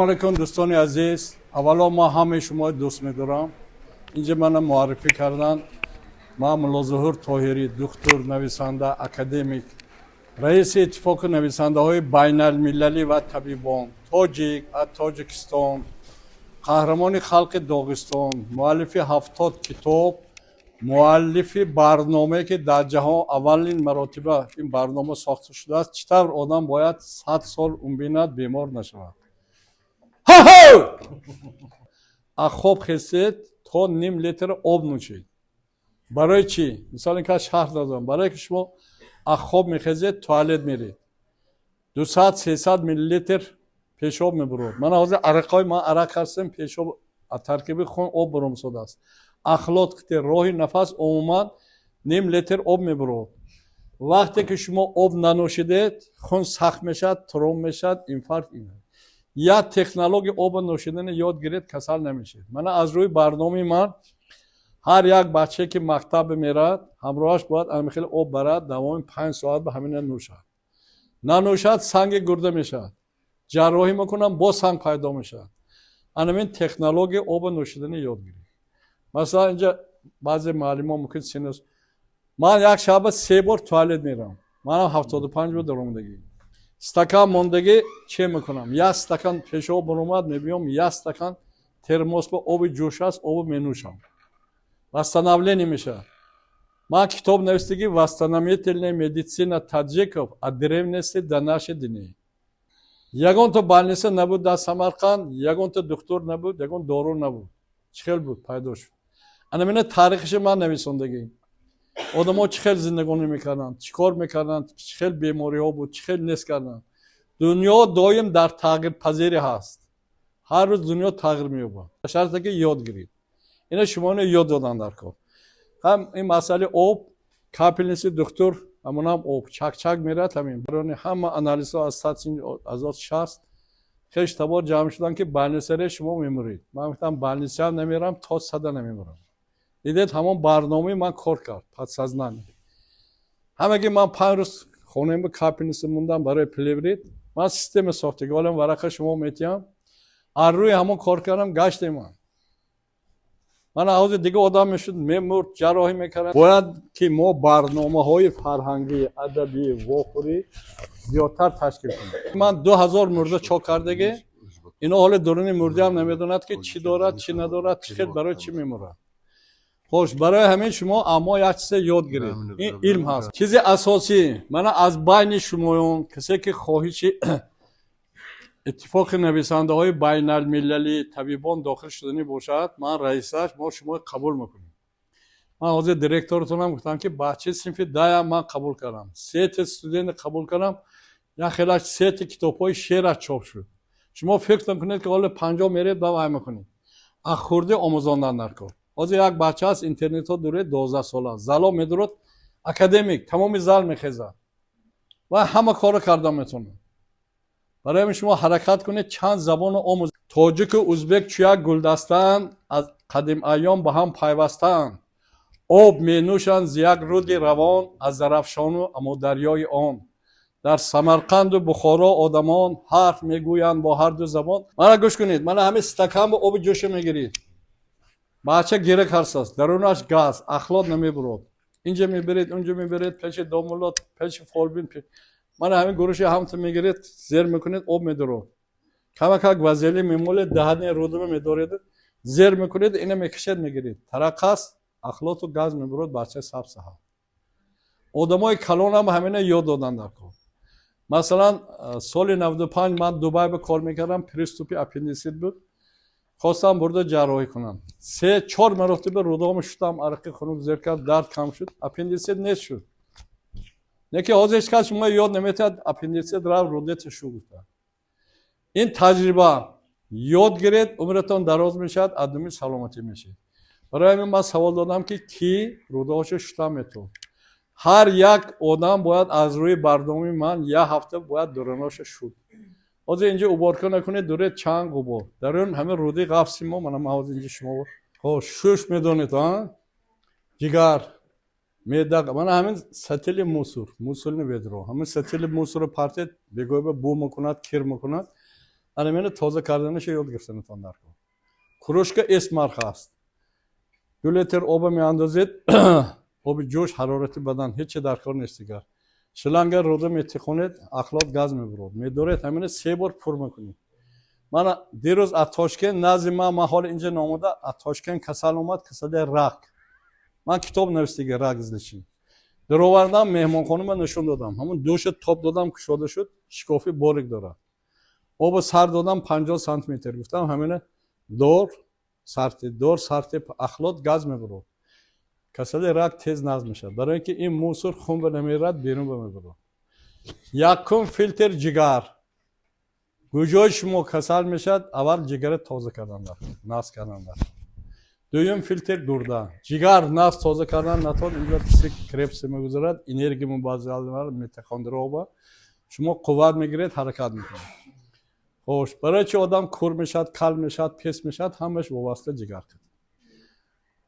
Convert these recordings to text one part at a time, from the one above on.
Алейкум, дӯстони азиз. Аввало, ман ҳамаи шуморо дӯст медорам. Инҷа мана муаррифӣ карданд. Ман Муллозуҳур Тоҳирӣ, духтур, нависанда, академик, раиси Иттифоқи нависандаҳои байналмилалӣ ва табибон, тоҷик аз Тоҷикистон, қаҳрамони халқи Доғистон, муаллифи 70 китоб, муаллифи барномае, ки дар ҷаҳон аввалин маротиба ин барнома сохта шудааст: чӣ тавр одам бояд 100 сол умр бинад, бемор нашавад. Ҳа-ҳо! Аз хоб хестед, то ним литр об нӯшед. Барои чӣ? Мисол, ин кас шарҳ додам. Барое ки шумо аз хоб мехезед, туалет меред, 200, 300 миллилитр пешоб мебурод. Мана ҳозир арақҳои ман арақ ҳастем, пешоб аз таркиби хун об буромсодааст. Ахлот қити роҳи нафас умуман ним литр об мебурод. Вақте ки шумо об нанӯшидед, хун сахт мешавад, тромб мешавад, инфаркт. Як технология оба нӯшидани ёд гиред, касал намешед. Мана аз рӯи барномаи ман ҳар як бачае, ки мактаб меравад, ҳамроҳаш бояд ҳамин хел об барад, давоми 5 соат ба ҳамина нӯшад. Нанӯшад, санги гурда мешавад, ҷарроҳӣ мекунам, боз санг пайдо мешавад. Анамин технология оба нӯшидани ёд гиред. Масалан, инҷа баъзе муаллимон мумкин синус. Ман як шаба се бор туалет мерам. Манам 75 буд даромадагӣ. Стакан мондагӣ, че мекунам? Як стакан пешоб баромад, мебиём, як стакан термос ба оби ҷӯш аст, обу менӯшам, восстановление мешавад. Ман китоб навистагӣ: «Восстановительная медицина таджиков от древности до наших дней». Ягонта больница набуд дар Самарқанд, ягонта духтур набуд, ягон дору набуд. Чӣ хел буд, пайдо шуд? Ана мина таърихиша ман нависондагӣ: одамо чӣ хел зиндагонӣ мекарданд, чӣ кор мекарданд, чӣ хел бемориҳо буд, чӣ хел нест карданд. Дунё доим дар тағйирпазирӣ ҳаст, ҳар рӯз дунё тағйир меёбад. Шарте ки ёд гиред. Ина шумоно ёд додан дар кор. Ҳам ин масъалаи об, капельница и духтур, ҳамонам об чак-чак мерад. Ҳамин барои ҳама анализҳо аз 100 60. Хеш табор ҷамъ шуданд, ки больница ре, шумо мемуред. Ман гуфтам, больница ам намерам, то 100-а намемурам. Дидед, ҳамон барномаи ман кор кард, подсознание ҳамаги. Ман 5 рӯз хонаем, капельница мондам барои плеврит. Ман система сохтагӣ, олам варақа шумо метиҳам. Аз рӯи ҳамон кор кардам, гаштем. Ман ҳозир дига одам мешуд, мемурд, ҷарроҳӣ мекард. Бояд ки мо барномаҳои фарҳангӣ, адабӣ, вохӯрӣ зиёдтар ташкил кунем. Ман 2000 мурда чок кардагӣ. Ино ҳоли дуруни мурдиам намедонад, ки чӣ дорад, чӣ надорад, чӣ хел, барои чӣ мемурад. Хош, барои ҳамин шумо аммо як чизе ёд гиред, ин илм ҳаст, чизи асосӣ. Мана аз байни шумоён касе ки хоҳиши Иттифоқи нависандаҳои байналмилалии табибон дохил шуданӣ бошад, ман раисаш, мо шумо қабул мекунем. Ман ҳозир директоратонам гуфтам, ки бачаи синфи 10-ам ман қабул кардам, сета студент қабул кардам, як хелаш сета китобҳои шеъраш чоп шуд. Шумо фикр накунед, ки ҳоло 50 меред ба вай мекунед. Аз хурдӣ омӯзондан дар кор. Ҳозир як бача аст, интернетҳо дуред, 12 сола, зало медурад, академик, тамоми зал мехезад ва ҳама корро карда метавонад. Барои ҳамин шумо ҳаракат кунед, чанд забонро омӯз. Тоҷику узбек чу як гулдастаанд, аз қадим айём ба ҳам пайвастаанд, об менӯшанд зи як руди равон, аз Зарафшону Амударёи он. Дар Самарқанду Бухоро одамон ҳарф мегӯянд бо ҳарду забон. Мана гӯш кунед, мана ҳамин стакан бо оби ҷӯша мегиред. Бача гира карсааст, дарунаш газ, ахлот намебурод. Инҷа мебиред, унҷа мебиред, пеши домулло, пеши фолбин. Мана ҳамин гурӯши ҳамту мегиред, зер мекунед, об медурод. Камакак вазелин мемолед, даҳани рудума медоред, зер мекунед, ина мекашед, мегиред, тараққас, ахлоту газ мебурод, бача саб саҳат. Одамои калонам ҳамина ёд додан дар кор. Масалан, соли 95 ман Дубай ба кор мекардам, приступ и аппендисит буд, хостам бурда ҷарроҳӣ кунам. Се чор маротиба рудомо шудам, арақи хунук зер кард, дард кам шуд, аппендисит нест шуд. Не ки ҳозир ҳеҷ кас шумо ёд наметиҳад, аппендисит рафт, рудета шу гуфта. Ин таҷриба ёд гиред, умратон дароз мешавад, адуми саломатӣ мешавед. Барои ҳамин ман савол додам, ки кӣ рӯдаҳошо шута метавон. Ҳар як одам бояд аз рӯи барномаи ман як ҳафта бояд дуруноша шуд. Ҳозир инҷо уборка накунед, дуред, чанг, ғубор дарун ҳамин рӯди ғафси мо. Мана ман ҳозир инҷо шумо шуш медонед, ҷигар, меъда, мана ҳамин сатили мусор, мусорный ведро, ҳамин сатили мусорро партед, бегоҳ бу мекунад, кир мекунад. Ана мена тоза карданаша ёд гирифтанатон дар кор. Кружка Эсмарх аст. 2 литр оба меандозед, оби ҷӯш, ҳарорати бадан, ҳечи дар кор нест дигар. Шланга рӯда метиқонед, ахлот газ мебурод. Медоред, ҳамина се бор пур мекунед. Мана дирӯз аз Тошкент назди ман ҳоли инҷа номуда, аз Тошкент касал омад, касали рак. Ман китоб навистиги, рак излечим. Даровардам, меҳмонхона нишон додам. Ҳамун душа тоб додам, кушода шуд, шикофи борик дорад. Оба сар додам, 50 сантиметр. Гуфтам, ҳамина дор, сарти дор, сарти ахлот газ мебурод. Касали рак тез нағз мешавад. Барои ин ки ин мусор хун ба намерад, берун ба мебурод. Якум филтр ҷигар. Куҷои шумо касал мешавад, аввал ҷигара тоза кардан дар, нағз кардан дар. Дуюм филтр гурда. Ҷигар нағз тоза кардан натон, инҷо цикл Кребса мегузарад, энергия мубаддал митохондрияба. Шумо қувват мегиред, ҳаракат мекунед. Хош, барои чи одам кур мешавад, кал мешавад, пес мешавад, ҳамаш вобаста ҷигар.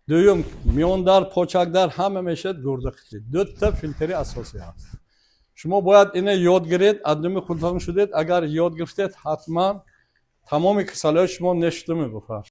Дуюм, миёндар, почакдар ҳама мешавад гурда қитли. Дута филтри асосӣ ҳаст. Шумо бояд ина ёд гиред, аз думи худтон шудед, агар ёд гирифтед, ҳатман тамоми касалиҳои шумо нешуда мебуфад.